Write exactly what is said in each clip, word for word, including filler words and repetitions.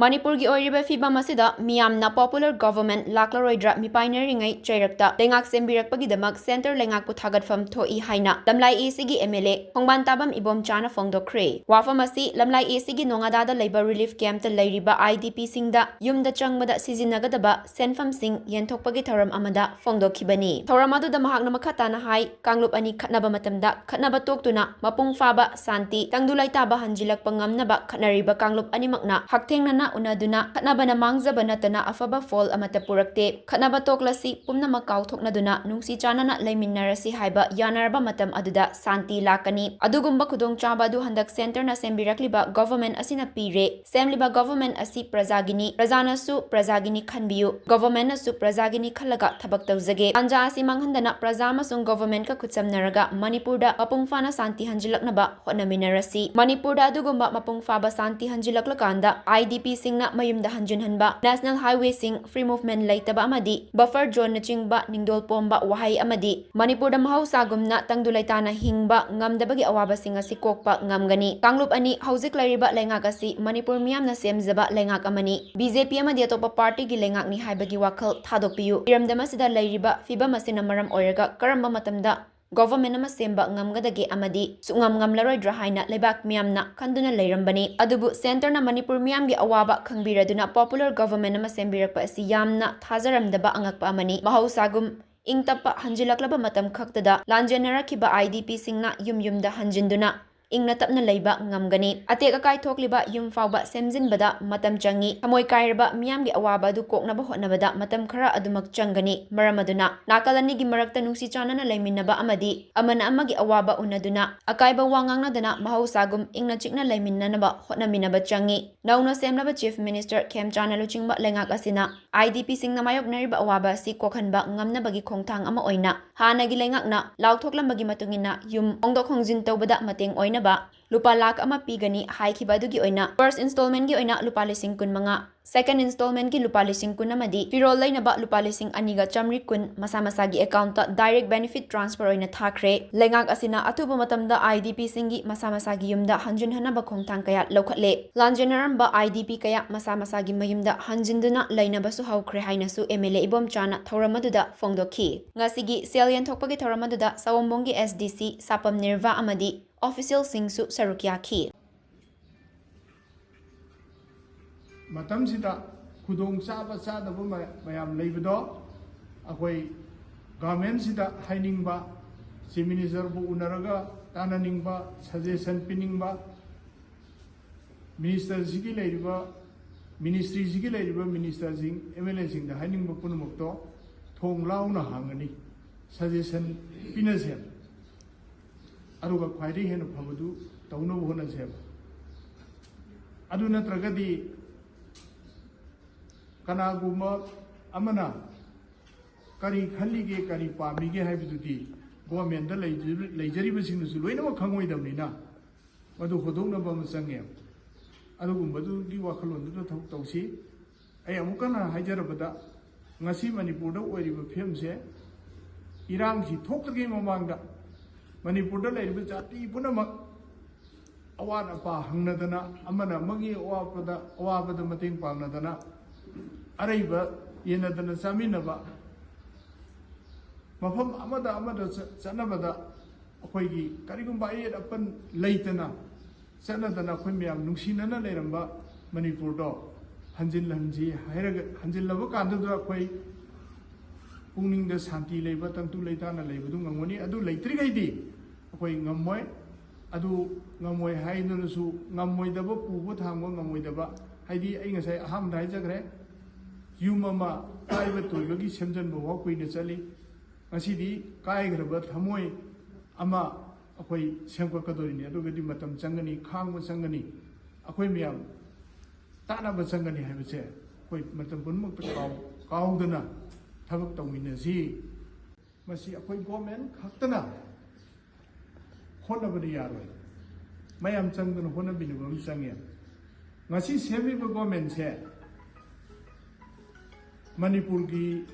ꯃꯅꯤꯄꯨꯔꯒꯤ ꯑꯣꯏꯔꯤꯕ ꯐꯤꯕꯝ ꯑꯁꯤꯗ ꯃꯤꯌꯥꯝꯅ popular government ꯂꯥꯛꯂꯔꯣꯏꯗ꯭ꯔꯥ ꯃꯤꯄꯥꯏꯅꯔꯤꯉꯩ ꯆꯩꯔꯛꯇ ꯂꯩꯉꯥꯛ ꯁꯦꯝꯕꯤꯔꯛꯄꯒꯤꯗꯃꯛ centre ꯂꯩꯉꯥꯛꯄꯨ ꯊꯥꯒꯠꯐꯝ ꯊꯣꯛꯏ ꯍꯥꯏꯅ ꯂꯝꯂꯥꯏ ACꯒꯤ MLA ꯈꯣꯡꯕꯥꯟ ꯇꯥꯕꯝ ꯏꯕꯣꯝꯆꯥꯅ ꯐꯣꯡꯗꯣꯛꯈ꯭ꯔꯦ꯫ ꯋꯥꯐꯝ ꯑꯁꯤ ꯂꯝꯂꯥꯏ ACꯒꯤ ꯅꯣꯉꯥꯗꯥꯗ ꯂꯩꯕ relief campꯇ ꯂꯩꯔꯤꯕ IDPꯁꯤꯡꯗ ꯌꯨꯝꯗ ꯆꯪꯕꯗ ꯁꯤꯖꯤꯟꯅꯒꯗꯕ ꯁꯦꯟꯐꯝꯁꯤꯡ ꯌꯦꯟꯊꯣꯛꯄꯒꯤ ꯊꯧꯔꯝ ꯑꯃꯗ ꯐꯣꯡꯗꯣꯛꯈꯤꯕꯅꯤ꯫ ꯊꯧꯔꯝ ꯑꯗꯨꯗ ꯃꯍꯥꯛꯅ ꯃꯈꯥ ꯇꯥꯅ ꯍꯥꯏ, ꯀꯥꯡꯂꯨꯞ ꯑꯅꯤ ꯈꯠꯅꯕ ꯃꯇꯝꯗ ꯈꯠꯅꯕ ꯇꯣꯛꯇꯨꯅ ꯃꯄꯨꯡ ꯐꯥꯕ ꯁꯥꯟꯇꯤ, ꯇꯪꯗꯨ ꯂꯩꯇꯥꯕ ꯍꯟꯖꯤꯜꯂꯛꯄ ꯉꯝꯅꯕ ꯈꯠꯅꯔꯤꯕ ꯀꯥꯡꯂꯨꯞ ꯑꯅꯤꯃꯛꯅ ꯍꯛꯊꯦꯡꯅꯅ ꯎꯅꯗꯨꯅ ꯈꯠꯅꯕꯅ ꯃꯥꯡꯖꯕ ꯅꯠꯇꯅ ꯑꯐꯕ ꯐꯣꯜ ꯑꯃꯠꯇ ꯄꯨꯔꯛꯇꯦ꯫ ꯈꯠꯅꯕ ꯇꯣꯛꯂꯁꯤ, ꯄꯨꯝꯅꯃꯛ ꯀꯥꯎꯊꯣꯛꯅꯗꯨꯅ ꯅꯨꯡꯁꯤ ꯆꯥꯟꯅꯅ ꯂꯩꯃꯤꯟꯅꯔꯁꯤ ꯍꯥꯏꯕ ꯌꯥꯅꯔꯕ ꯃꯇꯝ ꯑꯗꯨꯗ ꯁꯥꯟꯇꯤ ꯂꯥꯛꯀꯅꯤ꯫ ꯑꯗꯨꯒꯨꯝꯕ ꯈꯨꯗꯣꯡꯆꯥꯕ ꯑꯗꯨ ꯍꯟꯗꯛ centreꯅ ꯁꯦꯝꯕꯤꯔꯛꯂꯤꯕ government ꯑꯁꯤꯅ ꯄꯤꯔꯦ꯫ ꯁꯦꯝꯂꯤꯕ government ꯑꯁꯤ ꯄ꯭ꯔꯖꯥꯒꯤꯅꯤ, ꯄ꯭ꯔꯖꯥꯅꯁꯨ ꯄ꯭ꯔꯖꯥꯒꯤꯅꯤ ꯈꯟꯕꯤꯌꯨ, governmentꯅꯁꯨ ꯄ꯭ꯔꯖꯥꯒꯤꯅꯤ ꯈꯜꯂꯒ ꯊꯕꯛ ꯇꯧꯖꯒꯦ꯫ ꯇꯥꯟꯖꯥ ꯑꯁꯤ ꯃꯥꯡꯍꯟꯗꯅ ꯄ꯭ꯔꯖꯥ ꯑꯃꯁꯨꯡ governmentꯀ ꯈꯨꯠꯁꯝꯅꯔꯒ ꯃꯅꯤꯄꯨꯔꯗ ꯃꯄꯨꯡ ꯐꯥꯅ ꯁꯥꯟꯇꯤ ꯍꯟꯖꯤꯜꯂꯛꯅꯕ ꯍꯣꯠꯅꯃꯤꯟꯅꯔꯁꯤ꯫ ꯃꯅꯤꯄꯨꯔꯗ ꯑꯗꯨꯒꯨꯝꯕ ꯃꯄꯨꯡ ꯐꯥꯕ ꯁꯥꯟꯇꯤ ꯍꯟꯖꯤꯜꯂꯛꯂꯀꯥꯟꯗ IDPꯁꯤꯡꯅ ꯃꯌꯨꯝꯗ ꯍꯟꯖꯤꯟꯍꯟꯕ, national highwayꯁꯤꯡ, free movement ꯂꯩꯇꯕ ꯑꯃꯗꯤ buffer zoneꯅꯆꯤꯡꯕ ꯅꯤꯡꯗꯣꯜ ꯄꯣꯝꯕ ꯋꯥꯍꯩ ꯑꯃꯗꯤ ꯃꯅꯤꯄꯨꯔꯗ ꯃꯍꯧꯁꯥꯒꯨꯝꯅ ꯇꯪꯗꯨ ꯂꯩꯇꯥꯅ ꯍꯤꯡꯕ ꯉꯝꯗꯕꯒꯤ ꯑꯋꯥꯕꯁꯤꯡ ꯑꯁꯤ ꯀꯣꯛꯄ ꯉꯝꯒꯅꯤ꯫ ꯀꯥꯡꯂꯨꯞ ꯑꯅꯤ, ꯍꯧꯖꯤꯛ ꯂꯩꯔꯤꯕ ꯂꯩꯉꯥꯛ ꯑꯁꯤ ꯃꯅꯤꯄꯨꯔ ꯃꯤꯌꯥꯝꯅ ꯁꯦꯝꯖꯕ ꯂꯩꯉꯥꯛ ꯑꯃꯅꯤ꯫ BJP ꯑꯃꯗꯤ ꯑꯇꯣꯞꯄ partyꯒꯤ ꯂꯩꯉꯥꯛꯅꯤ ꯍꯥꯏꯕꯒꯤ ꯋꯥꯈꯜ ꯊꯥꯗꯣꯛꯄꯤꯌꯨ꯫ ꯏꯔꯝꯗꯝ ꯑꯁꯤꯗ ꯂꯩꯔꯤꯕ ꯐꯤꯕꯝ ꯑꯁꯤꯅ ꯃꯔꯝ ꯑꯣꯏꯔꯒ ꯀꯔꯝꯕ ꯃꯇꯝꯗ government ꯑꯃ ꯁꯦꯝꯕ ꯉꯝꯒꯗꯒꯦ ꯑꯃꯗꯤ ꯁꯨꯡꯉꯝ ꯉꯝꯂꯔꯣꯏꯗ꯭ꯔꯥ ꯍꯥꯏꯅ ꯂꯩꯕꯥꯛ ꯃꯤꯌꯥꯝꯅ ꯈꯟꯗꯨꯅ ꯂꯩꯔꯝꯕꯅꯤ꯫ ꯑꯗꯨꯕꯨ centreꯅ ꯃꯅꯤꯄꯨꯔ ꯃꯤꯌꯥꯝꯒꯤ ꯑꯋꯥꯕ ꯈꯪꯕꯤꯔꯗꯨꯅ popular government ꯑꯃ ꯁꯦꯝꯕꯤꯔꯛꯄ ꯑꯁꯤ ꯌꯥꯝꯅ ꯊꯥꯖꯔꯝꯗꯕ ꯑꯉꯛꯄ ꯑꯃꯅꯤ꯫ ꯃꯍꯧꯁꯥꯒꯨꯝ ꯏꯪ ꯇꯞꯄ ꯍꯟꯖꯤꯜꯂꯛꯂꯕ ꯃꯇꯝ ꯈꯛꯇꯗ ꯂꯥꯟꯖꯦꯟꯅꯔꯛꯈꯤꯕ IDPꯁꯤꯡꯅ ꯌꯨꯝ ꯌꯨꯝꯗ ꯍꯟꯖꯤꯟꯗꯨꯅ ꯏꯪꯅ ꯇꯞꯅ ꯂꯩꯕ ꯉꯝꯒꯅꯤ꯫ ꯑꯇꯦꯛ ꯑꯀꯥꯏ ꯊꯣꯛꯂꯤꯕ ꯌꯨꯝ ꯐꯥꯎꯕ ꯁꯦꯝꯖꯤꯟꯕꯗ ꯃꯇꯝ ꯆꯪꯏ꯫ ꯊꯃꯣꯏ ꯀꯥꯏꯔꯕ ꯃꯤꯌꯥꯝꯒꯤ ꯑꯋꯥꯕ ꯑꯗꯨ ꯀꯣꯛꯅꯕ ꯍꯣꯠꯅꯕꯗ ꯃꯇꯝ ꯈꯔ ꯑꯗꯨꯃꯛ ꯆꯪꯒꯅꯤ꯫ ꯃꯔꯝ ꯑꯗꯨꯅ ꯅꯥꯀꯜ ꯑꯅꯤꯒꯤ ꯃꯔꯛꯇ ꯅꯨꯡꯁꯤ ꯆꯥꯟꯅꯅ ꯂꯩꯃꯤꯟꯅꯕ ꯑꯃꯗꯤ ꯑꯃꯅ ꯑꯃꯒꯤ ꯑꯋꯥꯕ ꯎꯅꯗꯨꯅ ꯑꯀꯥꯏꯕ ꯋꯥ ꯉꯥꯡꯅꯗꯅ ꯃꯍꯧꯁꯥꯒꯨꯝ ꯏꯪꯅ ꯆꯤꯛꯅ ꯂꯩꯃꯤꯟꯅꯅꯕ ꯍꯣꯠꯅꯃꯤꯟꯅꯕ ꯆꯪꯏ꯫ ꯅꯧꯅ ꯁꯦꯝꯂꯕ Chief Minister ꯈꯦꯝꯆꯥꯟꯅ ꯂꯨꯆꯤꯡꯕ ꯂꯩꯉꯥꯛ ꯑꯁꯤꯅ IDPꯁꯤꯡꯅ ꯃꯥꯌꯣꯛꯅꯔꯤꯕ ꯑꯋꯥꯕ ꯑꯁꯤ ꯀꯣꯛꯍꯟꯕ ꯉꯝꯅꯕꯒꯤ ꯈꯣꯡꯊꯥꯡ ꯑꯃ ꯑꯣꯏꯅ ꯍꯥꯟꯅꯒꯤ ꯂꯩꯉꯥꯛꯅ ꯂꯥꯎꯊꯣꯛꯂꯝꯕꯒꯤ ꯃꯇꯨꯡ ꯏꯟꯅ ꯌꯨꯝ ꯍꯣꯡꯗꯣꯛ ꯍꯣꯡꯖꯤꯟ ꯇꯧꯕꯗ ꯃꯇꯦꯡ ꯑꯣꯏꯅ ꯅꯕ ꯂꯨꯄꯥ ꯂꯥꯈ ꯑꯃ ꯄꯤꯒꯅꯤ ꯍꯥꯏꯈꯤꯕ ꯑꯗꯨꯒꯤ ꯑꯣꯏꯅ first installment ꯒꯤ ꯑꯣꯏꯅ ꯂꯨꯄꯥ ꯂꯤꯁꯤꯡ ꯀꯨꯟ ꯃꯉꯥ, second installment ꯒꯤ ꯂꯨꯄꯥ ꯂꯤꯁꯤꯡ ꯀꯨꯟ ꯑꯃꯗꯤ ꯐꯤꯔꯣꯜ ꯂꯩꯅꯕ ꯂꯨꯄꯥ ꯂꯤꯁꯤꯡ ꯑꯅꯤꯒ ꯆꯥꯃꯔꯤ ꯀꯨꯟ ꯃꯁꯥ ꯃꯁꯥꯒꯤ account ꯇ direct benefit transfer ꯑꯣꯏꯅ ꯊꯥꯈ꯭ꯔꯦ꯫ ꯂꯩꯉꯥꯛ ꯑꯁꯤꯅ ꯑꯊꯨꯕ ꯃꯇꯝꯗ IDP ꯁꯤꯡꯒꯤ ꯃꯁꯥ ꯃꯁꯥꯒꯤ ꯌꯨꯝꯗ ꯍꯟꯖꯤꯟꯍꯟꯅꯕ ꯈꯣꯡꯊꯥꯡ ꯀꯌꯥ ꯂꯧꯈꯠꯂꯦ꯫ ꯂꯥꯟꯖꯦꯟꯅꯔꯝꯕ IDP ꯀꯌꯥ ꯃꯁꯥ ꯃꯁꯥꯒꯤ ꯃꯌꯨꯝꯗ ꯍꯟꯖꯤꯟꯗꯨꯅ ꯂꯩꯅꯕꯁꯨ ꯍꯧꯈ꯭ꯔꯦ ꯍꯥꯏꯅꯁꯨ MLA ꯏꯕꯣꯝꯆꯥꯅ ꯊꯧꯔꯝ ꯑꯗꯨꯗ ꯐꯣꯡꯗꯣꯛꯈꯤ꯫ ꯉꯁꯤꯒꯤ ꯁꯦꯜ ꯌꯦꯟꯊꯣꯛꯄꯒꯤ ꯊꯧꯔꯝ ꯑꯗꯨꯗ ꯁꯑꯣꯝꯕꯨꯡꯒꯤ SDC ꯁꯥꯄꯝ ꯅꯤꯔꯚꯥ ꯑꯃꯗꯤ official ꯁꯤꯡꯁꯨ ꯁꯔꯨꯛ ꯌꯥꯈꯤ꯫ ꯃꯇꯝꯁꯤꯗ ꯈꯨꯗꯣꯡ ꯆꯥꯕ ꯆꯥꯗꯕ ꯃ- ꯃꯌꯥꯝ ꯂꯩꯕꯗꯣ ꯑꯩꯈꯣꯏ government ꯁꯤꯗ ꯍꯥꯏꯅꯤꯡꯕ, Chief Minister ꯕꯨ ꯎꯅꯔꯒ ꯇꯥꯟꯅꯅꯤꯡꯕ, suggestion ꯄꯤꯅꯤꯡꯕ, Minister ꯁꯤꯒꯤ ꯂꯩꯔꯤꯕ, ministry ꯁꯤꯒꯤ ꯂꯩꯔꯤꯕ minister ꯁꯤꯡ, MLA ꯁꯤꯡꯗ ꯍꯥꯏꯅꯤꯡꯕ ꯄꯨꯝꯅꯃꯛꯇꯣ ꯊꯣꯡ ꯂꯥꯎꯅ ꯍꯥꯡꯒꯅꯤ, suggestion ꯄꯤꯅꯁꯦ꯫ ꯑꯗꯨꯒ ꯈ꯭ꯋꯥꯏꯗꯒꯤ ꯍꯦꯟꯅ ꯐꯕꯗꯨ ꯇꯧꯅꯕ ꯍꯣꯠꯅꯁꯦꯕ꯫ ꯑꯗꯨ ꯅꯠꯇ꯭ꯔꯒꯗꯤ ꯀꯅꯥꯒꯨꯝꯕ ꯑꯃꯅ ꯀꯔꯤ ꯈꯜꯂꯤꯒꯦ, ꯀꯔꯤ ꯄꯥꯝꯃꯤꯒꯦ ꯍꯥꯏꯕꯗꯨꯗꯤ government ꯇ ꯂꯩꯖ- ꯂꯩꯖꯔꯤꯕꯁꯤꯡꯅꯁꯨ ꯂꯣꯏꯅꯃꯛ ꯈꯪꯉꯣꯏꯗꯕꯅꯤꯅ, ꯃꯗꯨ ꯍꯣꯗꯣꯛꯅꯕ ꯑꯃ ꯆꯪꯉꯦ꯫ ꯑꯗꯨꯒꯨꯝꯕꯗꯨꯒꯤ ꯋꯥꯈꯜꯂꯣꯟꯗꯨꯗ ꯊꯕꯛ ꯇꯧꯁꯤ꯫ ꯑꯩ ꯑꯃꯨꯛ ꯍꯟꯅ ꯍꯥꯏꯖꯔꯕꯗ, ꯉꯁꯤ ꯃꯅꯤꯄꯨꯔꯗ ꯑꯣꯏꯔꯤꯕ ꯐꯤꯕꯝꯁꯦ, ꯏꯔꯥꯡꯁꯤ ꯊꯣꯛꯇ꯭ꯔꯤꯉꯩ ꯃꯃꯥꯡꯗ ꯃꯅꯤꯄꯨꯔꯗ ꯂꯩꯔꯤꯕ ꯖꯥꯇꯤ ꯄꯨꯝꯅꯃꯛ ꯑꯋꯥꯠ ꯑꯄꯥ ꯍꯪꯅꯗꯅ, ꯑꯃꯅ ꯑꯃꯒꯤ ꯑꯋꯥꯕꯗ, ꯑꯋꯥꯕꯗ ꯃꯇꯦꯡ ꯄꯥꯡꯅꯗꯅ, ꯑꯔꯩꯕ ꯌꯦꯟꯅꯗꯅ ꯆꯥꯃꯤꯟꯅꯕ, ꯃꯐꯝ ꯑꯃꯗ ꯑꯃꯗ ꯆ- ꯆꯠꯅꯕꯗ ꯑꯩꯈꯣꯏꯒꯤ ꯀꯔꯤꯒꯨꯝꯕ ꯑꯌꯦꯠ ꯑꯄꯟ ꯂꯩꯇꯅ ꯆꯠꯅꯗꯅ ꯑꯩꯈꯣꯏ ꯃꯌꯥꯝ ꯅꯨꯡꯁꯤꯅꯅ ꯂꯩꯔꯝꯕ ꯃꯅꯤꯄꯨꯔꯗꯣ ꯍꯟꯖꯤꯜꯍꯟꯁꯤ ꯍꯥꯏꯔꯒ, ꯍꯟꯖꯤꯜꯂꯕ ꯀꯥꯟꯗꯨꯗ ꯑꯩꯈꯣꯏ ꯄꯨꯛꯅꯤꯡꯗ ꯁꯥꯟꯇꯤ ꯂꯩꯕ, ꯇꯪꯗꯨ ꯂꯩꯇꯥꯅ ꯂꯩꯕꯗꯨ ꯉꯝꯒꯅꯤ꯫ ꯑꯗꯨ ꯂꯩꯇ꯭ꯔꯤꯈꯩꯗꯤ ꯑꯩꯈꯣꯏ ꯉꯝꯃꯣꯏ꯫ ꯑꯗꯨ ꯉꯝꯃꯣꯏ ꯍꯥꯏꯗꯨꯅꯁꯨ, ꯉꯝꯃꯣꯏꯗꯕ, ꯄꯨꯕ ꯊꯥꯡꯕ ꯉꯝꯃꯣꯏꯗꯕ, ꯍꯥꯏꯗꯤ ꯑꯩ ꯉꯁꯥꯏ ꯑꯍꯥꯟꯕꯗ ꯍꯥꯏꯖꯈ꯭ꯔꯦ, ꯌꯨꯝ ꯑꯃ ꯀꯥꯏꯕ ꯇꯣꯏꯕꯒꯤ ꯁꯦꯝꯖꯤꯟꯕ ꯐꯥꯎ ꯀꯨꯏꯅ ꯆꯠꯂꯤ꯫ ꯉꯁꯤꯗꯤ ꯀꯥꯏꯈ꯭ꯔꯕ ꯊꯃꯣꯏ ꯑꯃ ꯑꯩꯈꯣꯏ ꯁꯦꯝꯒꯠꯀꯗꯣꯔꯤꯅꯤ꯫ ꯑꯗꯨꯒꯗꯤ ꯃꯇꯝ ꯆꯪꯒꯅꯤ, ꯈꯥꯡꯕ ꯆꯪꯒꯅꯤ, ꯑꯩꯈꯣꯏ ꯃꯌꯥꯝ ꯇꯥꯟꯅꯕ ꯆꯪꯒꯅꯤ ꯍꯥꯏꯕꯁꯦ ꯑꯩꯈꯣꯏ ꯃꯇꯝ ꯄꯨꯝꯅꯃꯛꯇ ꯀꯥꯎ- ꯀꯥꯎꯗꯅ ꯊꯕꯛ ꯇꯧꯃꯤꯟꯅꯁꯤ꯫ ꯃꯁꯤ ꯑꯩꯈꯣꯏ government ꯈꯛꯇꯅ ꯍꯣꯠꯅꯕꯗꯤ ꯌꯥꯔꯣꯏ꯫ ꯃꯌꯥꯝ ꯆꯪꯗꯅ ꯍꯣꯠꯅꯕꯤꯅꯕ ꯑꯃ ꯆꯪꯉꯦ꯫ ꯉꯁꯤ ꯁꯦꯝꯃꯤꯕ ꯒꯣꯔꯃꯦꯟꯁꯦ ꯃꯅꯤꯄꯨꯔꯒꯤ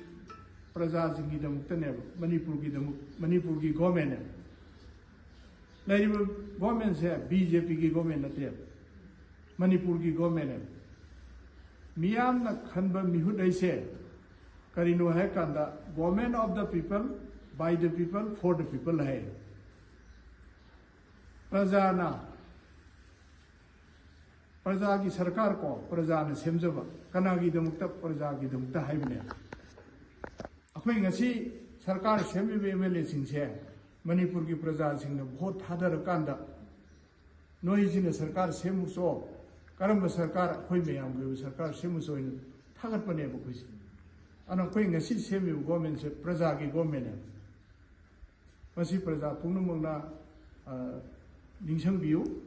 ꯄ꯭ꯔꯖꯥꯁꯤꯡꯒꯤꯗꯃꯛꯇꯅꯦꯕ, ꯃꯅꯤꯄꯨꯔ, ꯃꯅꯤꯄꯨꯔꯒꯤ ꯒꯣꯔꯃꯦꯟꯅꯦꯕ꯫ ꯂꯩꯔꯤꯕ ꯒꯣꯔꯃꯦꯟꯁꯦ ꯕꯤ ꯖꯦ ꯄꯤꯒꯤ ꯒꯣꯔꯃꯦꯟ ꯅꯠꯇꯦꯕ, ꯃꯅꯤꯄꯨꯔꯒꯤ ꯒꯣꯔꯃꯦꯟꯅꯦꯕ꯫ ꯃꯤꯌꯥꯝꯅ ꯈꯟꯕ ꯃꯤꯍꯨꯠ ꯍꯥꯏꯁꯦ ꯀꯔꯤꯅꯣ ꯍꯥꯏ ꯀꯥꯟꯗ, government of the people, by the people, for the people ꯍꯥꯏ꯫ ꯄ꯭ꯔꯖꯥꯅ, ꯄ꯭ꯔꯖꯥꯒꯤ ꯁꯔꯀꯥꯔ ꯀꯣ, ꯄ꯭ꯔꯖꯥꯅ ꯁꯦꯝꯖꯕ, ꯀꯅꯥꯒꯤꯗꯃꯛꯇ? ꯄ꯭ꯔꯖꯥꯒꯤꯗꯃꯛꯇ ꯍꯥꯏꯕꯅꯦ꯫ ꯑꯩꯈꯣꯏ ꯉꯁꯤ ꯁꯔꯀꯥꯔ ꯁꯦꯝꯃꯤꯕ ꯑꯦꯝ ꯑꯦꯜ ꯑꯦꯁꯤꯡꯁꯦ ꯃꯅꯤꯄꯨꯔꯒꯤ ꯄ꯭ꯔꯖꯥꯁꯤꯡꯅ ꯚꯣꯠ ꯊꯥꯗꯔꯀꯥꯟꯗ, "ꯅꯣꯏꯁꯤꯅ ꯁꯔꯀꯥꯔ ꯁꯦꯝꯃꯨꯆꯣ, ꯀꯔꯝꯕ ꯁꯔꯀꯥꯔ? ꯑꯩꯈꯣꯏ ꯃꯌꯥꯝꯒꯤ ꯑꯣꯏꯕ ꯁꯔꯀꯥꯔ ꯁꯦꯝꯃꯨꯆꯣ" ꯍꯥꯏꯅ ꯊꯥꯒꯠꯄꯅꯦꯕ ꯑꯩꯈꯣꯏꯁꯦ꯫ ꯑꯗꯨꯅ ꯑꯩꯈꯣꯏ ꯉꯁꯤ ꯁꯦꯝꯃꯤꯕ ꯒꯣꯔꯃꯦꯟꯁꯦ ꯄ꯭ꯔꯖꯥꯒꯤ ꯒꯣꯔꯃꯦꯟꯅꯦꯕ꯫ ꯃꯁꯤ ꯄ꯭ꯔꯖꯥ ꯄꯨꯝꯅꯃꯛꯅ, ꯑ, ꯅꯤꯡꯁꯤꯡꯕꯤꯌꯨ꯫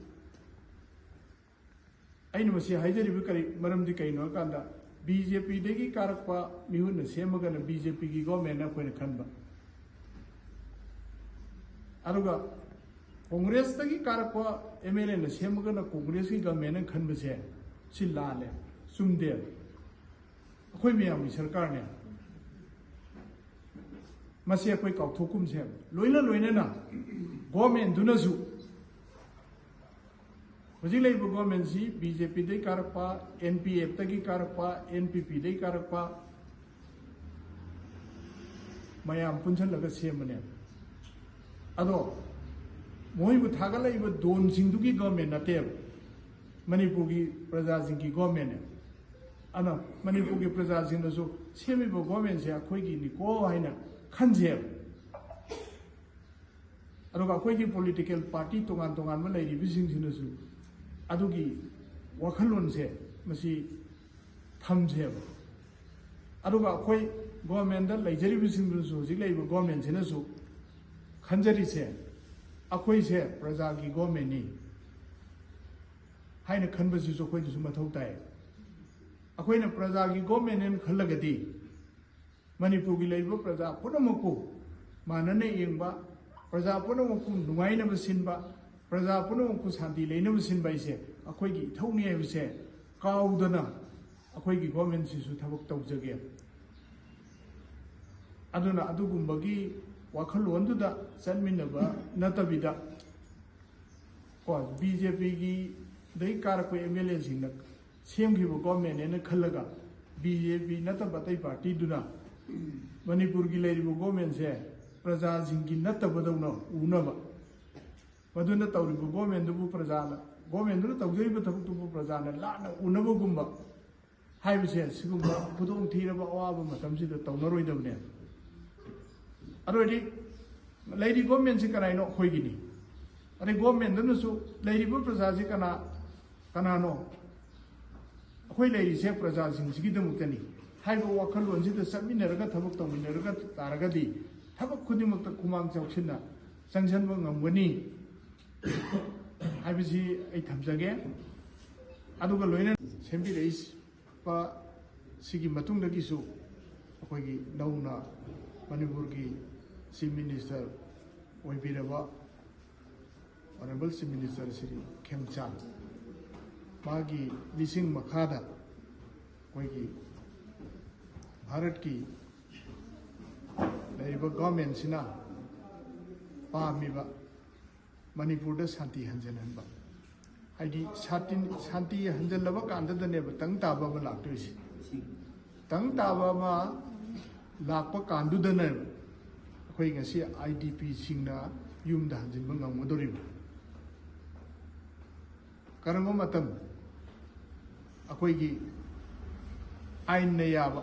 ꯑꯩꯅ ꯃꯁꯤ ꯍꯥꯏꯖꯔꯤꯕ ꯀꯔꯤ, ꯃꯔꯝꯗꯤ ꯀꯔꯤꯅꯣ ꯍꯥꯏꯀꯥꯟꯗ, ꯕꯤ ꯖꯦ ꯄꯤꯗꯒꯤ ꯀꯥꯔꯛꯄ ꯃꯤꯍꯨꯠꯅ ꯁꯦꯝꯃꯒꯅ ꯕꯤ ꯖꯦ ꯄꯤꯒꯤ ꯒꯣꯔꯃꯦꯟꯅ ꯑꯩꯈꯣꯏꯅ ꯈꯟꯕ, ꯑꯗꯨꯒ ꯀꯣꯡꯒ꯭ꯔꯦꯁꯇꯒꯤ ꯀꯥꯔꯛꯄ ꯑꯦꯝ ꯑꯦꯜ ꯑꯦꯅ ꯁꯦꯝꯃꯒꯅ ꯀꯣꯡꯒ꯭ꯔꯦꯁꯀꯤ ꯒꯣꯔꯃꯦꯟꯅ ꯈꯟꯕꯁꯦ, ꯁꯤ ꯂꯥꯜꯂꯦ, ꯆꯨꯝꯗꯦ꯫ ꯑꯩꯈꯣꯏ ꯃꯌꯥꯝꯒꯤ ꯁꯔꯀꯥꯔꯅꯦ꯫ ꯃꯁꯤ ꯑꯩꯈꯣꯏ ꯀꯥꯎꯊꯣꯛꯀꯨꯝꯁꯦ꯫ ꯂꯣꯏꯅ ꯂꯣꯏꯅꯅ ꯒꯣꯔꯃꯦꯟꯗꯨꯅꯁꯨ, ꯍꯧꯖꯤꯛ ꯂꯩꯔꯤꯕ ꯒꯣꯔꯃꯦꯟꯁꯤ ꯕꯤ ꯖꯦ ꯄꯤꯗꯒꯤ ꯀꯥꯔꯛꯄ, ꯑꯦꯟ ꯄꯤ ꯑꯦꯐꯇꯒꯤ ꯀꯥꯔꯛꯄ, ꯑꯦꯟ ꯄꯤ ꯄꯤꯗꯒꯤ ꯀꯥꯔꯛꯄ, ꯃꯌꯥꯝ ꯄꯨꯟꯁꯤꯜꯂꯒ ꯁꯦꯝꯕꯅꯦꯕ꯫ ꯑꯗꯣ ꯃꯣꯏꯕꯨ ꯊꯥꯒꯠꯂꯛꯏꯕ ꯗꯣꯟꯁꯤꯡꯗꯨꯒꯤ ꯒꯣꯔꯃꯦꯟ ꯅꯠꯇꯦꯕ, ꯃꯅꯤꯄꯨꯔꯒꯤ ꯄ꯭ꯔꯖꯥꯁꯤꯡꯒꯤ ꯒꯣꯔꯃꯦꯟꯅꯦ꯫ ꯑꯗꯨꯅ ꯃꯅꯤꯄꯨꯔꯒꯤ ꯄ꯭ꯔꯖꯥꯁꯤꯡꯅꯁꯨ ꯁꯦꯝꯃꯤꯕ ꯒꯣꯔꯃꯦꯟꯁꯦ ꯑꯩꯈꯣꯏꯒꯤꯅꯤꯀꯣ ꯍꯥꯏꯅ ꯈꯟꯖꯩꯕ꯫ ꯑꯗꯨꯒ ꯑꯩꯈꯣꯏꯒꯤ ꯄꯣꯂꯤꯇꯤꯀꯦꯜ ꯄꯥꯔꯇꯤ ꯇꯣꯉꯥꯟ ꯇꯣꯉꯥꯟꯕ ꯂꯩꯔꯤꯕꯁꯤꯡꯁꯤꯅꯁꯨ ꯑꯗꯨꯒꯤ ꯋꯥꯈꯜꯂꯣꯟꯁꯦ ꯃꯁꯤ ꯊꯝꯁꯦꯕ꯫ ꯑꯗꯨꯒ ꯑꯩꯈꯣꯏ ꯒꯣꯔꯃꯦꯟꯗ ꯂꯩꯖꯔꯤꯕꯁꯤꯡꯗꯨꯅꯁꯨ, ꯍꯧꯖꯤꯛ ꯂꯩꯔꯤꯕ ꯒꯣꯔꯃꯦꯟꯁꯤꯅꯁꯨ ꯈꯟꯖꯔꯤꯁꯦ, ꯑꯩꯈꯣꯏꯁꯦ ꯄ꯭ꯔꯖꯥꯒꯤ ꯒꯣꯔꯃꯦꯟꯅꯤ ꯍꯥꯏꯅ ꯈꯟꯕꯁꯤꯁꯨ ꯑꯩꯈꯣꯏꯗꯁꯨ ꯃꯊꯧ ꯇꯥꯏ꯫ ꯑꯩꯈꯣꯏꯅ ꯄ꯭ꯔꯖꯥꯒꯤ ꯒꯣꯔꯃꯦꯟꯅꯦꯅ ꯈꯜꯂꯒꯗꯤ, ꯃꯅꯤꯄꯨꯔꯒꯤ ꯂꯩꯔꯤꯕ ꯄ꯭ꯔꯖꯥ ꯄꯨꯝꯅꯃꯛꯄꯨ ꯃꯥꯟꯅꯅ ꯌꯦꯡꯕ, ꯄ꯭ꯔꯖꯥ ꯄꯨꯝꯅꯃꯛꯄꯨ ꯅꯨꯡꯉꯥꯏꯅꯕ ꯁꯤꯟꯕ, ꯄ꯭ꯔꯖꯥ ꯄꯨꯝꯅꯃꯛꯄꯨ ꯁꯥꯟꯇꯤ ꯂꯩꯅꯕ ꯁꯤꯟꯕ ꯍꯥꯏꯁꯦ ꯑꯩꯈꯣꯏꯒꯤ ꯏꯊꯧꯅꯤ ꯍꯥꯏꯕꯁꯦ ꯀꯥꯎꯗꯅ ꯑꯩꯈꯣꯏꯒꯤ ꯒꯣꯔꯃꯦꯟꯁꯤꯁꯨ ꯊꯕꯛ ꯇꯧꯖꯒꯦ꯫ ꯑꯗꯨꯅ ꯑꯗꯨꯒꯨꯝꯕꯒꯤ ꯋꯥꯈꯜꯂꯣꯟꯗꯨꯗ ꯆꯠꯃꯤꯟꯅꯕ ꯅꯠꯇꯕꯤꯗ, ꯀꯣ, ꯕꯤ ꯖꯦ ꯄꯤꯒꯤꯗꯩ ꯀꯥꯔꯛꯄ ꯑꯦꯝ ꯑꯦꯜ ꯑꯦꯁꯤꯡꯅ ꯁꯦꯝꯈꯤꯕ ꯒꯣꯔꯃꯦꯟꯅꯦꯅ ꯈꯜꯂꯒ ꯕꯤ ꯖꯦ ꯄꯤ ꯅꯠꯇꯕ ꯑꯇꯩ ꯄꯥꯔꯇꯤꯗꯨꯅ ꯃꯅꯤꯄꯨꯔꯒꯤ ꯂꯩꯔꯤꯕ ꯒꯣꯔꯃꯦꯟꯁꯦ ꯄ꯭ꯔꯖꯥꯁꯤꯡꯒꯤ ꯅꯠꯇꯕꯗꯧꯅ ꯎꯅꯕ, ꯃꯗꯨꯅ ꯇꯧꯔꯤꯕ ꯒꯣꯔꯃꯦꯟꯗꯨꯕꯨ ꯄ꯭ꯔꯖꯥꯅ, ꯒꯣꯔꯃꯦꯟꯗꯨꯅ ꯇꯧꯖꯔꯤꯕ ꯊꯕꯛꯇꯨꯕꯨ ꯄ꯭ꯔꯖꯥꯅ ꯂꯥꯟꯅ ꯎꯅꯕꯒꯨꯝꯕ ꯍꯥꯏꯕꯁꯦ, ꯁꯤꯒꯨꯝꯕ ꯈꯨꯗꯣꯡꯊꯤꯔꯕ ꯑꯋꯥꯕ ꯃꯇꯝꯁꯤꯗ ꯇꯧꯅꯔꯣꯏꯗꯕꯅꯦ꯫ ꯑꯗꯨ ꯑꯣꯏꯔꯗꯤ ꯂꯩꯔꯤꯕ ꯒꯣꯔꯃꯦꯟꯁꯤ ꯀꯅꯥꯏꯅꯣ? ꯑꯩꯈꯣꯏꯒꯤꯅꯤ꯫ ꯑꯗꯩ ꯒꯣꯔꯃꯦꯟꯗꯨꯅꯁꯨ ꯂꯩꯔꯤꯕ ꯄ꯭ꯔꯖꯥꯁꯤ ꯀꯅꯥ, ꯀꯅꯥꯅꯣ? ꯑꯩꯈꯣꯏ ꯂꯩꯔꯤꯁꯦ ꯄ꯭ꯔꯖꯥꯁꯤꯡꯁꯤꯒꯤꯗꯃꯛꯇꯅꯤ ꯍꯥꯏꯕ ꯋꯥꯈꯜꯂꯣꯟꯁꯤꯗ ꯆꯠꯃꯤꯟꯅꯔꯒ ꯊꯕꯛ ꯇꯧꯃꯤꯟꯅꯔꯒ ꯇꯥꯔꯒꯗꯤ ꯊꯕꯛ ꯈꯨꯗꯤꯡꯃꯛꯇ ꯈꯨꯃꯥꯡ ꯆꯥꯎꯁꯤꯟꯅ ꯆꯪꯁꯤꯟꯕ ꯉꯝꯒꯅꯤ ꯍꯥꯏꯕꯁꯤ ꯑꯩ ꯊꯝꯖꯒꯦ꯫ ꯑꯗꯨꯒ ꯂꯣꯏꯅꯅ ꯁꯦꯝꯕꯤꯔꯛꯏ ꯄ ꯁꯤꯒꯤ ꯃꯇꯨꯡꯗꯒꯤꯁꯨ ꯑꯩꯈꯣꯏꯒꯤ ꯅꯧꯅ ꯃꯅꯤꯄꯨꯔꯒꯤ Chief Minister ꯑꯣꯏꯕꯤꯔꯕ Honourable Chief Minister ꯁ꯭ꯔꯤ ꯈꯦꯝꯆꯥꯟ, ꯃꯥꯒꯤ ꯂꯤꯁꯤꯡ ꯃꯈꯥꯗ ꯑꯩꯈꯣꯏꯒꯤ ꯚꯥꯔꯠꯀꯤ ꯂꯩꯔꯤꯕ ꯒꯣꯔꯃꯦꯟꯁꯤꯅ ꯄꯥꯝꯃꯤꯕ ꯃꯅꯤꯄꯨꯔꯗ ꯁꯥꯟꯇꯤ ꯍꯟꯖꯤꯟꯍꯟꯕ꯫ ꯍꯥꯏꯗꯤ ꯁꯥꯟꯇꯤ, ꯁꯥꯟꯇꯤ ꯍꯟꯖꯤꯜꯂꯕ ꯀꯥꯟꯗꯨꯗꯅꯦꯕ ꯇꯪ ꯇꯥꯕ ꯑꯃ ꯂꯥꯛꯇꯣꯏꯁꯦ꯫ ꯇꯪ ꯇꯥꯕ ꯑꯃ ꯂꯥꯛꯄ ꯀꯥꯟꯗꯨꯗꯅꯦꯕ ꯑꯩꯈꯣꯏ ꯉꯁꯤ ꯑꯥꯏ ꯗꯤ ꯄꯤꯁꯤꯡꯅ ꯌꯨꯝꯗ ꯍꯟꯖꯤꯟꯕ ꯉꯝꯒꯗꯧꯔꯤꯕ꯫ ꯀꯔꯝꯕ ꯃꯇꯝ? ꯑꯩꯈꯣꯏꯒꯤ ꯑꯥꯏꯟꯅ ꯌꯥꯕ,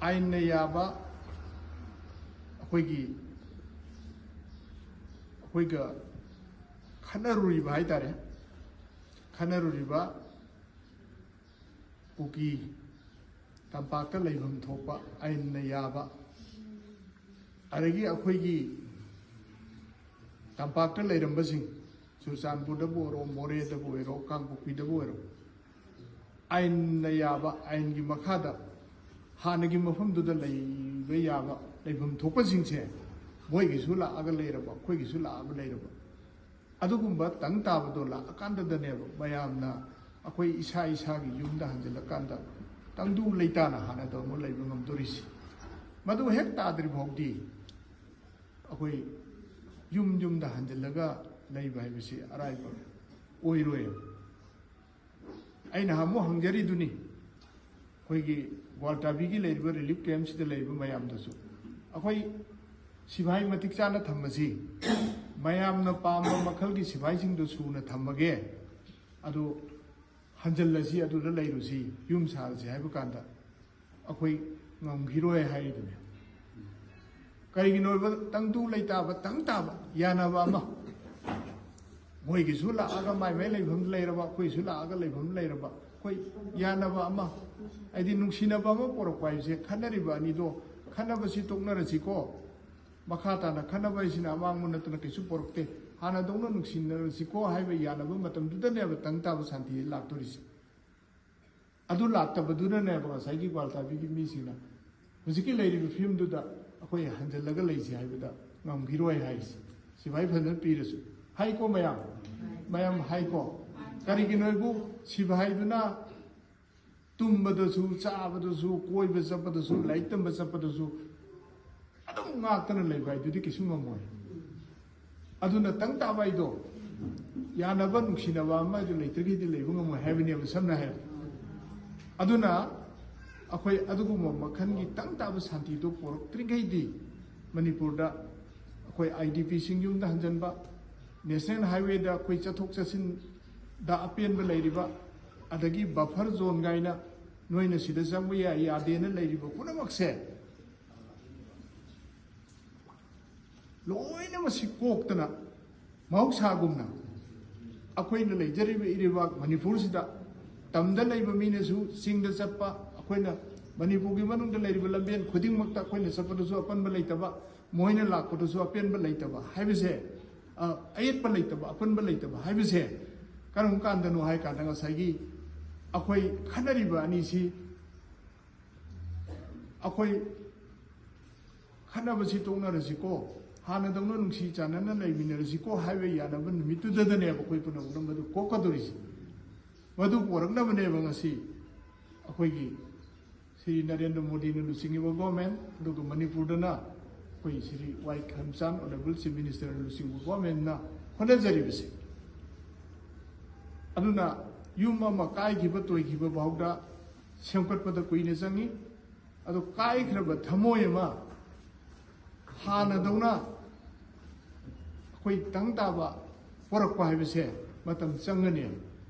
ꯑꯥꯏꯟꯅ ꯌꯥꯕ ꯑꯩꯈꯣꯏꯒꯤ, ꯑꯩꯈꯣꯏꯒ ꯈꯠꯅꯔꯨꯔꯤꯕ ꯍꯥꯏꯇꯥꯔꯦ, ꯈꯠꯅꯔꯨꯔꯤꯕ ꯀꯨꯀꯤ ꯇꯝꯄꯥꯛꯇ ꯂꯩꯐꯝ ꯊꯣꯛꯄ ꯑꯥꯏꯟꯅ ꯌꯥꯕ, ꯑꯗꯒꯤ ꯑꯩꯈꯣꯏꯒꯤ ꯇꯝꯄꯥꯛꯇ ꯂꯩꯔꯝꯕꯁꯤꯡ, ꯆꯨꯔꯆꯥꯟꯄꯨꯔꯗꯕꯨ ꯑꯣꯏꯔꯣ, ꯃꯣꯔꯦꯗꯕꯨ ꯑꯣꯏꯔꯣ, ꯀꯥꯡꯄꯣꯛꯄꯤꯗꯕꯨ ꯑꯣꯏꯔꯣ, ꯑꯥꯏꯟꯅ ꯌꯥꯕ, ꯑꯥꯏꯟꯒꯤ ꯃꯈꯥꯗ ꯍꯥꯟꯅꯒꯤ ꯃꯐꯝꯗꯨꯗ ꯂꯩꯕ ꯌꯥꯕ ꯂꯩꯐꯝ ꯊꯣꯛꯄꯁꯤꯡꯁꯦ ꯃꯣꯏꯒꯤꯁꯨ ꯂꯥꯛꯑꯒ ꯂꯩꯔꯕ, ꯑꯩꯈꯣꯏꯒꯤꯁꯨ ꯂꯥꯛꯑꯒ ꯂꯩꯔꯕ꯫ ꯑꯗꯨꯒꯨꯝꯕ ꯇꯪ ꯇꯥꯕꯗꯣ ꯂꯥꯛꯑꯀꯥꯟꯗꯗꯅꯦꯕ ꯃꯌꯥꯝꯅ ꯑꯩꯈꯣꯏ ꯏꯁꯥ ꯏꯁꯥꯒꯤ ꯌꯨꯝꯗ ꯍꯟꯖꯤꯜꯂꯀꯥꯟꯗ ꯇꯪꯗꯨ ꯂꯩꯇꯥꯅ ꯍꯥꯟꯅꯗꯧꯅ ꯂꯩꯕ ꯉꯝꯗꯣꯔꯤꯁꯤ꯫ ꯃꯗꯨ ꯍꯦꯛ ꯇꯥꯗ꯭ꯔꯤ ꯐꯥꯎꯗꯤ ꯑꯩꯈꯣꯏ ꯌꯨꯝ ꯌꯨꯝꯗ ꯍꯟꯖꯤꯜꯂꯒ ꯂꯩꯕ ꯍꯥꯏꯕꯁꯤ ꯑꯔꯥꯏꯕ ꯑꯣꯏꯔꯣꯏ꯫ ꯑꯩꯅ ꯑꯃꯨꯛ ꯍꯪꯖꯔꯤꯗꯨꯅꯤ, ꯑꯩꯈꯣꯏꯒꯤ ꯒ꯭ꯋꯥꯜꯇꯥꯕꯤꯒꯤ ꯂꯩꯔꯤꯕ ꯔꯤꯂꯤꯐ ꯀꯦꯝꯁꯤꯗ ꯂꯩꯔꯤꯕ ꯃꯌꯥꯝꯗꯁꯨ, ꯑꯩꯈꯣꯏ ꯁꯤꯐꯥꯏ ꯃꯇꯤꯛ ꯆꯥꯅ ꯊꯝꯕꯁꯤ, ꯃꯌꯥꯝꯅ ꯄꯥꯝꯕ ꯃꯈꯜꯒꯤ ꯁꯤꯐꯥꯏꯁꯤꯡꯗꯣ ꯁꯨꯅ ꯊꯝꯃꯒꯦ, ꯑꯗꯨ ꯍꯟꯖꯜꯂꯁꯤ, ꯑꯗꯨꯗ ꯂꯩꯔꯨꯁꯤ, ꯌꯨꯝ ꯁꯥꯔꯁꯤ ꯍꯥꯏꯕ ꯀꯥꯟꯗ ꯑꯩꯈꯣꯏ ꯉꯝꯈꯤꯔꯣꯏ ꯍꯥꯏꯔꯤꯗꯨꯅꯤ꯫ ꯀꯔꯤꯒꯤꯅꯣ ꯍꯥꯏꯕ, ꯇꯪꯗꯨ ꯂꯩꯇꯥꯕ, ꯇꯪ ꯇꯥꯕ ꯌꯥꯅꯕ ꯑꯃ, ꯃꯣꯏꯒꯤꯁꯨ ꯂꯥꯛꯑꯒ ꯃꯥꯏ ꯃꯥꯏ ꯂꯩꯐꯝ ꯂꯩꯔꯕ, ꯑꯩꯈꯣꯏꯁꯨ ꯂꯥꯛꯑꯒ ꯂꯩꯐꯝ ꯂꯩꯔꯕ, ꯑꯩꯈꯣꯏ ꯌꯥꯅꯕ ꯑꯃ, ꯍꯥꯏꯗꯤ ꯅꯨꯡꯁꯤꯅꯕ ꯑꯃ ꯄꯣꯔꯛꯄ ꯍꯥꯏꯕꯁꯦ ꯈꯠꯅꯔꯤꯕ ꯑꯅꯤꯗꯣ ꯈꯠꯅꯕꯁꯤ ꯇꯣꯛꯅꯔꯁꯤꯀꯣ, ꯃꯈꯥ ꯇꯥꯅ ꯈꯠꯅꯕ ꯍꯥꯏꯁꯤꯅ ꯑꯃꯥꯡꯕ ꯅꯠꯇꯅ ꯀꯩꯁꯨ ꯄꯣꯔꯛꯇꯦ꯫ ꯍꯥꯟꯅꯗꯧꯅ ꯅꯨꯡꯁꯤꯅꯔꯁꯤꯀꯣ ꯍꯥꯏꯕ ꯌꯥꯅꯕ ꯃꯇꯝꯗꯨꯗꯅꯦꯕ ꯇꯪ ꯇꯥꯕ ꯁꯥꯟꯇꯤ ꯂꯥꯛꯇꯣꯔꯤꯁꯦ꯫ ꯑꯗꯨ ꯂꯥꯛꯇꯕꯗꯨꯅꯅꯦꯕ ꯉꯁꯥꯏꯒꯤ ꯒ꯭ꯋꯥꯜꯇꯥꯕꯤꯒꯤ ꯃꯤꯁꯤꯡꯅ ꯍꯧꯖꯤꯛꯀꯤ ꯂꯩꯔꯤꯕ ꯐꯤꯕꯝꯗꯨꯗ ꯑꯩꯈꯣꯏ ꯍꯟꯖꯜꯂꯒ ꯂꯩꯁꯤ ꯍꯥꯏꯕꯗ ꯉꯝꯈꯤꯔꯣꯏ ꯍꯥꯏꯔꯤꯁꯤ꯫ ꯁꯤꯐꯥꯏ ꯐꯖꯅ ꯄꯤꯔꯁꯨ꯫ ꯍꯥꯏꯀꯣ ꯃꯌꯥꯝ? ꯃꯌꯥꯝ ꯍꯥꯏꯀꯣ? ꯀꯔꯤꯒꯤꯅꯣ ꯍꯥꯏꯕꯨ ꯁꯤꯐꯥꯏꯗꯨꯅ ꯇꯨꯝꯕꯗꯁꯨ, ꯆꯥꯕꯗꯁꯨ, ꯀꯣꯏꯕ ꯆꯠꯄꯗꯁꯨ, ꯂꯥꯏꯔꯤꯛ ꯇꯝꯕ ꯆꯠꯄꯗꯁꯨ ꯑꯗꯨꯝ ꯉꯥꯛꯇꯅ ꯂꯩꯕ ꯍꯥꯏꯗꯨꯗꯤ ꯀꯩꯁꯨ ꯉꯝꯃꯣꯏ꯫ ꯑꯗꯨꯅ ꯇꯪ ꯇꯥꯕ ꯍꯥꯏꯗꯣ ꯌꯥꯅꯕ ꯅꯨꯡꯁꯤꯅꯕ ꯑꯃ ꯑꯗꯨ ꯂꯩꯇ꯭ꯔꯒꯗꯤ ꯂꯩꯕ ꯉꯝꯃꯣꯏ ꯍꯥꯏꯕꯅꯦꯕ, ꯁꯝꯅ ꯍꯥꯏꯔꯕꯗ꯫ ꯑꯗꯨꯅ ꯑꯩꯈꯣꯏ ꯑꯗꯨꯒꯨꯝꯕ ꯃꯈꯜꯒꯤ ꯇꯪ ꯇꯥꯕ ꯁꯥꯟꯇꯤꯗꯣ ꯄꯣꯔꯛꯇ꯭ꯔꯤꯈꯩꯗꯤ ꯃꯅꯤꯄꯨꯔꯗ ꯑꯩꯈꯣꯏ ꯑꯥꯏ ꯗꯤ ꯄꯤꯁꯤꯡ ꯌꯨꯝꯗ ꯍꯟꯖꯟꯕ, ꯅꯦꯁꯅꯦꯜ ꯍꯥꯏꯋꯦꯗ ꯑꯩꯈꯣꯏ ꯆꯠꯊꯣꯛ ꯆꯠꯁꯤꯟꯗ ꯑꯄꯦꯟꯕ ꯂꯩꯔꯤꯕ, ꯑꯗꯒꯤ ꯕꯐꯔ ꯖꯣꯟ ꯀꯥꯏꯅ ꯅꯣꯏꯅ ꯁꯤꯗ ꯆꯪꯕ ꯌꯥꯏ ꯌꯥꯗꯦꯅ ꯂꯩꯔꯤꯕ ꯄꯨꯝꯅꯃꯛꯁꯦ ꯂꯣꯏꯅꯃꯛꯁꯤ ꯀꯣꯛꯇꯅ ꯃꯍꯧꯁꯥꯒꯨꯝꯅ ꯑꯩꯈꯣꯏꯅ ꯂꯩꯖꯔꯤꯕ ꯏꯔꯩꯕꯥꯛ ꯃꯅꯤꯄꯨꯔꯁꯤꯗ ꯇꯝꯗ ꯂꯩꯕ ꯃꯤꯅꯁꯨ ꯆꯤꯡꯗ ꯆꯠꯄ, ꯑꯩꯈꯣꯏꯅ ꯃꯅꯤꯄꯨꯔꯒꯤ ꯃꯅꯨꯡꯗ ꯂꯩꯔꯤꯕ ꯂꯝꯕꯦꯟ ꯈꯨꯗꯤꯡꯃꯛꯇ ꯑꯩꯈꯣꯏꯅ ꯆꯠꯄꯗꯁꯨ ꯑꯄꯟꯕ ꯂꯩꯇꯕ, ꯃꯣꯏꯅ ꯂꯥꯛꯄꯗꯁꯨ ꯑꯄꯦꯟꯕ ꯂꯩꯇꯕ ꯍꯥꯏꯕꯁꯦ, ꯑ, ꯑꯌꯦꯠꯄ ꯂꯩꯇꯕ, ꯑꯄꯟꯕ ꯂꯩꯇꯕ ꯍꯥꯏꯕꯁꯦ ꯀꯔꯝ ꯀꯥꯟꯗꯅꯣ ꯍꯥꯏ ꯀꯥꯟꯗ ꯉꯁꯥꯏꯒꯤ ꯑꯩꯈꯣꯏ ꯈꯠꯅꯔꯤꯕ ꯑꯅꯤꯁꯤ ꯑꯩꯈꯣꯏ ꯈꯠꯅꯕꯁꯤ ꯇꯣꯛꯅꯔꯁꯤꯀꯣ ꯍꯥꯟꯅꯗꯧꯅ ꯅꯨꯡꯁꯤ ꯆꯥꯟꯅꯅ ꯂꯩꯃꯤꯟꯅꯔꯁꯤꯀꯣ ꯍꯥꯏꯕ ꯌꯥꯅꯕ ꯅꯨꯃꯤꯠꯇꯨꯗꯗꯅꯦꯕ ꯑꯩꯈꯣꯏ ꯄꯨꯝꯅꯃꯛꯅ ꯃꯗꯨ ꯀꯣꯛꯀꯗꯧꯔꯤꯁꯦ꯫ ꯃꯗꯨ ꯄꯣꯔꯛꯅꯕꯅꯦꯕ ꯉꯁꯤ ꯑꯩꯈꯣꯏꯒꯤ ꯁ꯭ꯔꯤ ꯅꯔꯦꯟꯗ꯭ꯔ ꯃꯣꯗꯤꯅ ꯂꯨꯆꯤꯡꯉꯤꯕ ꯒꯣꯔꯃꯦꯟ, ꯑꯗꯨꯒ ꯃꯅꯤꯄꯨꯔꯗꯅ ꯑꯩꯈꯣꯏ ꯁ꯭ꯔꯤ ꯋꯥꯏ ꯈꯦꯝꯆꯥꯟ ꯑꯣꯅꯔꯦꯕꯜ ꯆꯤꯐ ꯃꯤꯅꯤꯁꯇꯔꯅ ꯂꯨꯆꯤꯡꯕ ꯒꯣꯔꯃꯦꯟꯅ ꯍꯣꯠꯅꯖꯔꯤꯕꯁꯦ꯫ ꯑꯗꯨꯅ ꯌꯨꯝ ꯑꯃ ꯀꯥꯏꯈꯤꯕ ꯇꯣꯏꯈꯤꯕ ꯐꯥꯎꯗ ꯁꯦꯝꯒꯠꯄꯗ ꯀꯨꯏꯅ ꯆꯪꯉꯤ꯫ ꯑꯗꯨ ꯀꯥꯏꯈ꯭ꯔꯕ ꯊꯃꯣꯏ ꯑꯃ ꯍꯥꯟꯅꯗꯧꯅ ꯑꯩꯈꯣꯏ ꯇꯪ ꯇꯥꯕ ꯄꯣꯔꯛꯄ ꯍꯥꯏꯕꯁꯦ ꯃꯇꯝ ꯆꯪꯒꯅꯤ꯫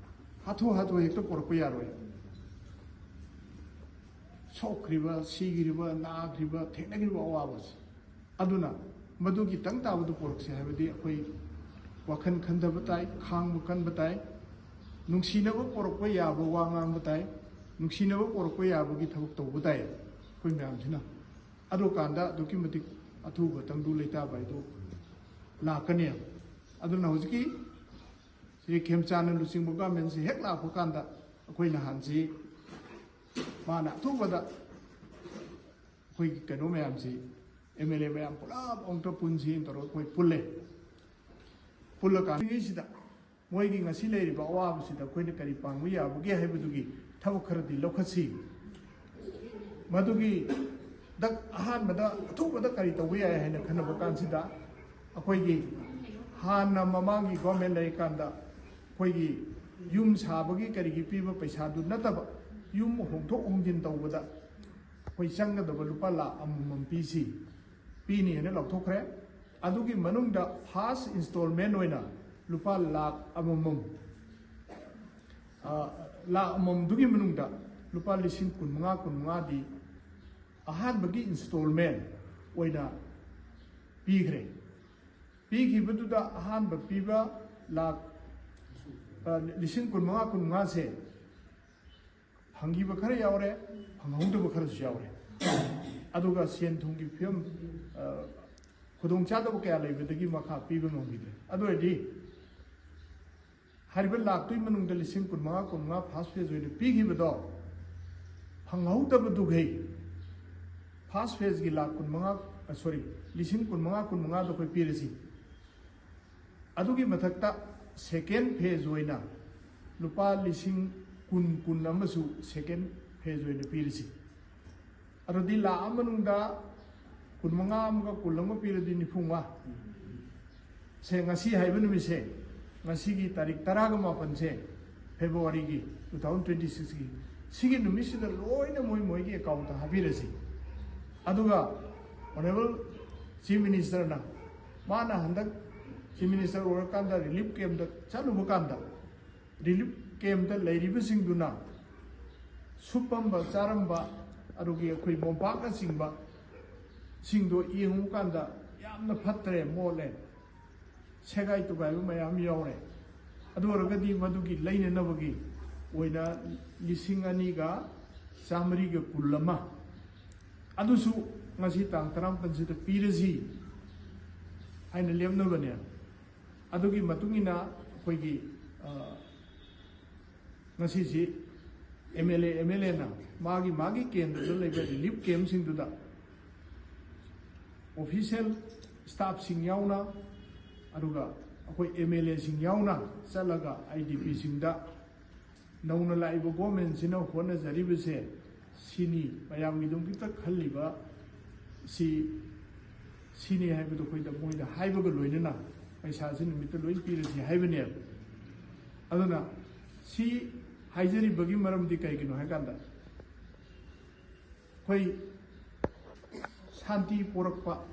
ꯍꯥꯊꯨ ꯍꯥꯊꯨ ꯍꯦꯛꯇ ꯄꯣꯔꯛꯄ ꯌꯥꯔꯣꯏ꯫ ꯁꯣꯛꯈ꯭ꯔꯤꯕ, ꯁꯤꯈ꯭ꯔꯤꯕ, ꯅꯥꯈ꯭ꯔꯤꯕ, ꯊꯦꯡꯅꯈ꯭ꯔꯤꯕ ꯑꯋꯥꯕꯁꯦ꯫ ꯑꯗꯨꯅ ꯃꯗꯨꯒꯤ ꯇꯪ ꯇꯥꯕꯗꯨ ꯄꯣꯔꯛꯁꯦ ꯍꯥꯏꯕꯗꯤ ꯑꯩꯈꯣꯏ ꯋꯥꯈꯜ ꯈꯟꯊꯕ ꯇꯥꯏ, ꯈꯥꯡꯕ ꯀꯟꯕ ꯇꯥꯏ, ꯅꯨꯡꯁꯤꯅꯕ ꯄꯣꯔꯛꯄ ꯌꯥꯕ ꯋꯥ ꯉꯥꯡꯕ ꯇꯥꯏ, ꯅꯨꯡꯁꯤꯅꯕ ꯄꯣꯔꯛꯄ ꯌꯥꯕꯒꯤ ꯊꯕꯛ ꯇꯧꯕ ꯇꯥꯏ ꯑꯩꯈꯣꯏ ꯃꯌꯥꯝꯁꯤꯅ꯫ ꯑꯗꯨꯀꯥꯟꯗ ꯑꯗꯨꯛꯀꯤ ꯃꯇꯤꯛ ꯑꯊꯨꯕ ꯇꯪꯗꯨ ꯂꯩꯇꯥꯕ ꯍꯥꯏꯗꯨ ꯂꯥꯛꯀꯅꯦꯕ꯫ ꯑꯗꯨꯅ ꯍꯧꯖꯤꯛꯀꯤ ꯁ꯭ꯔꯤ ꯈꯦꯝꯆꯥꯟꯅ ꯂꯨꯆꯤꯡꯕ ꯒꯣꯔꯃꯦꯟꯁꯤ ꯍꯦꯛ ꯂꯥꯛꯄ ꯀꯥꯟꯗ ꯑꯩꯈꯣꯏ ꯅꯍꯥꯟꯁꯤ ꯃꯥꯅ ꯑꯊꯨꯕꯗ ꯑꯩꯈꯣꯏꯒꯤ ꯀꯩꯅꯣ ꯃꯌꯥꯝꯁꯤ, ꯑꯦꯝ ꯑꯦꯜ ꯑꯦ ꯃꯌꯥꯝ ꯄꯨꯂꯞ ꯑꯃꯨꯛꯇ ꯄꯨꯟꯁꯤ ꯇꯧꯔꯒ ꯑꯩꯈꯣꯏ ꯄꯨꯜꯂꯦ꯫ ꯄꯨꯜꯂꯀꯥꯟꯗ ꯃꯣꯏꯒꯤ ꯉꯁꯤ ꯂꯩꯔꯤꯕ ꯑꯋꯥꯕꯁꯤꯗ ꯑꯩꯈꯣꯏꯅ ꯀꯔꯤ ꯄꯥꯡꯕ ꯌꯥꯕꯒꯦ ꯍꯥꯏꯕꯗꯨꯒꯤ ꯊꯕꯛ ꯈꯔꯗꯤ ꯂꯧꯈꯠꯁꯤ꯫ ꯃꯗꯨꯒꯤ ꯗ ꯑꯍꯥꯟꯕꯗ ꯑꯊꯨꯕꯗ ꯀꯔꯤ ꯇꯧꯕ ꯌꯥꯏ ꯍꯥꯏꯅ ꯈꯟꯅꯕ ꯀꯥꯟꯁꯤꯗ ꯑꯩꯈꯣꯏꯒꯤ ꯍꯥꯟꯅ ꯃꯃꯥꯡꯒꯤ ꯒꯣꯔꯃꯦꯟ ꯂꯩꯔꯤꯀꯥꯟꯗ ꯑꯩꯈꯣꯏꯒꯤ ꯌꯨꯝ ꯁꯥꯕꯒꯤ ꯀꯔꯤꯒꯤ ꯄꯤꯕ ꯄꯩꯁꯥꯗꯨ ꯅꯠꯇꯕ ꯌꯨꯝ ꯍꯣꯡꯊꯣꯛ ꯍꯣꯡꯖꯤꯟ ꯇꯧꯕꯗ ꯑꯩꯈꯣꯏ ꯆꯪꯒꯗꯕ ꯂꯨꯄꯥ ꯂꯥꯈ ꯑꯃꯃꯝ ꯄꯤꯁꯤ, ꯄꯤꯅꯤ ꯍꯥꯏꯅ ꯂꯥꯎꯊꯣꯛꯈ꯭ꯔꯦ꯫ ꯑꯗꯨꯒꯤ ꯃꯅꯨꯡꯗ ꯐꯥꯔꯁ ꯏꯟꯁꯇꯣꯜꯃꯦꯟ ꯑꯣꯏꯅ ꯂꯨꯄꯥ ꯂꯥꯈ ꯑꯃꯃꯝ, ꯑ, ꯂꯥꯈ ꯑꯃꯃꯝꯗꯨꯒꯤ ꯃꯅꯨꯡꯗ ꯂꯨꯄꯥ ꯂꯤꯁꯤꯡ ꯀꯨꯟꯃꯉꯥ, ꯀꯨꯟꯃꯉꯥꯗꯤ ꯑꯍꯥꯟꯕꯒꯤ ꯏꯟꯁꯇꯣꯜꯃꯦꯟ ꯑꯣꯏꯅ ꯄꯤꯈ꯭ꯔꯦ꯫ ꯄꯤꯈꯤꯕꯗꯨꯗ ꯑꯍꯥꯟꯕ ꯄꯤꯕ ꯂꯥꯈ, ꯑ, ꯂꯤꯁꯤꯡ ꯀꯨꯟꯃꯉꯥ, ꯀꯨꯟꯃꯉꯥꯁꯦ ꯐꯪꯈꯤꯕ ꯈꯔ ꯌꯥꯎꯔꯦ, ꯐꯪꯍꯧꯗꯕ ꯈꯔꯁꯨ ꯌꯥꯎꯔꯦ꯫ ꯑꯗꯨꯒ ꯁꯦꯟ ꯊꯨꯝꯒꯤ ꯐꯤꯕꯝ, ꯑ, ꯈꯨꯗꯣꯡꯆꯥꯗꯕ ꯀꯌꯥ ꯂꯩꯕꯗꯒꯤ ꯃꯈꯥ ꯄꯤꯕ ꯉꯝꯈꯤꯗ꯭ꯔꯦ꯫ ꯑꯗꯨ ꯑꯣꯏꯔꯗꯤ ꯍꯥꯏꯔꯤꯕ ꯂꯥꯛꯇꯨꯒꯤ ꯃꯅꯨꯡꯗ ꯂꯤꯁꯤꯡ ꯀꯨꯟꯃꯉꯥ, ꯀꯨꯟꯃꯉꯥ ꯐꯥꯔꯁ ꯐꯦꯖ ꯑꯣꯏꯅ ꯄꯤꯈꯤꯕꯗꯣ ꯐꯪꯍꯧꯗꯕꯗꯨꯈꯩ, ꯐꯥꯔꯁ ꯐꯦꯖꯀꯤ ꯂꯥꯛ ꯀꯨꯟꯃꯉꯥ, ꯁꯣꯔꯤ, ꯂꯤꯁꯤꯡ ꯀꯨꯟꯃꯉꯥ ꯀꯨꯟꯃꯉꯥꯗꯣ ꯑꯩꯈꯣꯏ ꯄꯤꯔꯁꯤ꯫ ꯑꯗꯨꯒꯤ ꯃꯊꯛꯇ second phase ꯑꯣꯏꯅ ꯂꯨꯄꯥ ꯂꯤꯁꯤꯡ ꯀꯨꯟ ꯀꯨꯟ ꯑꯃꯁꯨ second phase ꯑꯣꯏꯅ ꯄꯤꯔꯁꯤ꯫ ꯑꯗꯨꯗꯤ ꯂꯥꯛ ꯑꯃ ꯃꯅꯨꯡꯗ ꯀꯨꯟꯃꯉꯥ ꯑꯃꯒ ꯀꯨꯟ ꯑꯃꯒ ꯄꯤꯔꯗꯤ ꯅꯤꯐꯨ ꯃꯉꯥ꯫ ꯁꯦ, ꯉꯁꯤ ꯍꯥꯏꯕ ꯅꯨꯃꯤꯠꯁꯦ, ꯉꯁꯤꯒꯤ ꯇꯥꯔꯤꯛ ꯇꯔꯥꯒ ꯃꯥꯄꯟꯁꯦ, Februaryꯒꯤ two thousand twenty sixꯀꯤ, ꯁꯤꯒꯤ ꯅꯨꯃꯤꯠꯁꯤꯗ ꯂꯣꯏꯅ ꯃꯣꯏ ꯃꯣꯏꯒꯤ accountꯇ ꯍꯥꯞꯄꯤꯔꯁꯤ꯫ ꯑꯗꯨꯒ Honourable Chief Ministerꯅ, ꯃꯥꯅ ꯍꯟꯗꯛ Chief Minister ꯑꯣꯏꯔꯀꯥꯟꯗ relief campꯇ ꯆꯠꯂꯨꯕ ꯀꯥꯟꯗ, relief campꯇ ꯂꯩꯔꯤꯕꯁꯤꯡꯗꯨꯅ ꯁꯨꯞꯄꯝꯕ ꯆꯥꯔꯝꯕ, ꯑꯗꯨꯒꯤ ꯑꯩꯈꯣꯏ ꯃꯣꯝꯄꯥꯛꯅꯆꯤꯡꯕ ꯁꯤꯡꯗꯣ ꯌꯦꯡꯉꯨ ꯀꯥꯟꯗ ꯌꯥꯝꯅ ꯐꯠꯇ꯭ꯔꯦ, ꯃꯣꯠꯂꯦ, ꯁꯦꯒꯥꯏ ꯇꯨꯒꯥꯏꯕ ꯃꯌꯥꯝ ꯌꯥꯎꯔꯦ꯫ ꯑꯗꯨ ꯑꯣꯏꯔꯒꯗꯤ ꯃꯗꯨꯒꯤ ꯂꯩꯅꯅꯕꯒꯤ ꯑꯣꯏꯅ ꯂꯤꯁꯤꯡ ꯑꯅꯤꯒ ꯆꯥꯃꯔꯤꯒ ꯀꯨꯟ ꯑꯃ, ꯑꯗꯨꯁꯨ ꯉꯁꯤ ꯇꯥꯡ ꯇꯔꯥꯃꯥꯄꯟꯁꯤꯗ ꯄꯤꯔꯁꯤ ꯍꯥꯏꯅ ꯂꯦꯞꯅꯕꯅꯦ꯫ ꯑꯗꯨꯒꯤ ꯃꯇꯨꯡ ꯏꯟꯅ ꯑꯩꯈꯣꯏꯒꯤ, ꯑ, ꯉꯁꯤꯁꯤ MLA, MLAꯅ ꯃꯥꯒꯤ ꯃꯥꯒꯤ ꯀꯦꯟꯗ꯭ꯔꯗ ꯂꯩꯕ relief campꯁꯤꯡꯗꯨꯗ official staffꯁꯤꯡ ꯌꯥꯎꯅ, ꯑꯗꯨꯒ ꯑꯩꯈꯣꯏ MLAꯁꯤꯡ ꯌꯥꯎꯅ ꯆꯠꯂꯒ IDPꯁꯤꯡꯗ ꯅꯧꯅ ꯂꯥꯛꯏꯕ governmentꯁꯤꯅ ꯍꯣꯠꯅꯖꯔꯤꯕꯁꯦ ꯁꯤꯅꯤ, ꯃꯌꯥꯝꯒꯤꯗꯃꯛꯇ ꯈꯜꯂꯤꯕ ꯁꯤ ꯁꯤꯅꯤ ꯍꯥꯏꯕꯗꯣ ꯑꯩꯈꯣꯏꯗ, ꯃꯣꯏꯗ ꯍꯥꯏꯕꯒ ꯂꯣꯏꯅꯅ ꯄꯩꯁꯥꯁꯤ ꯅꯨꯃꯤꯠꯇ ꯂꯣꯏ ꯄꯤꯔꯁꯤ ꯍꯥꯏꯕꯅꯦꯕ꯫ ꯑꯗꯨꯅ ꯁꯤ ꯍꯥꯏꯖꯔꯤꯕꯒꯤ ꯃꯔꯝꯗꯤ ꯀꯩꯒꯤꯅꯣ ꯍꯥꯏ ꯀꯥꯟꯗ, ꯑꯩꯈꯣꯏ ꯁꯥꯟꯇꯤ ꯄꯣꯔꯛꯄ,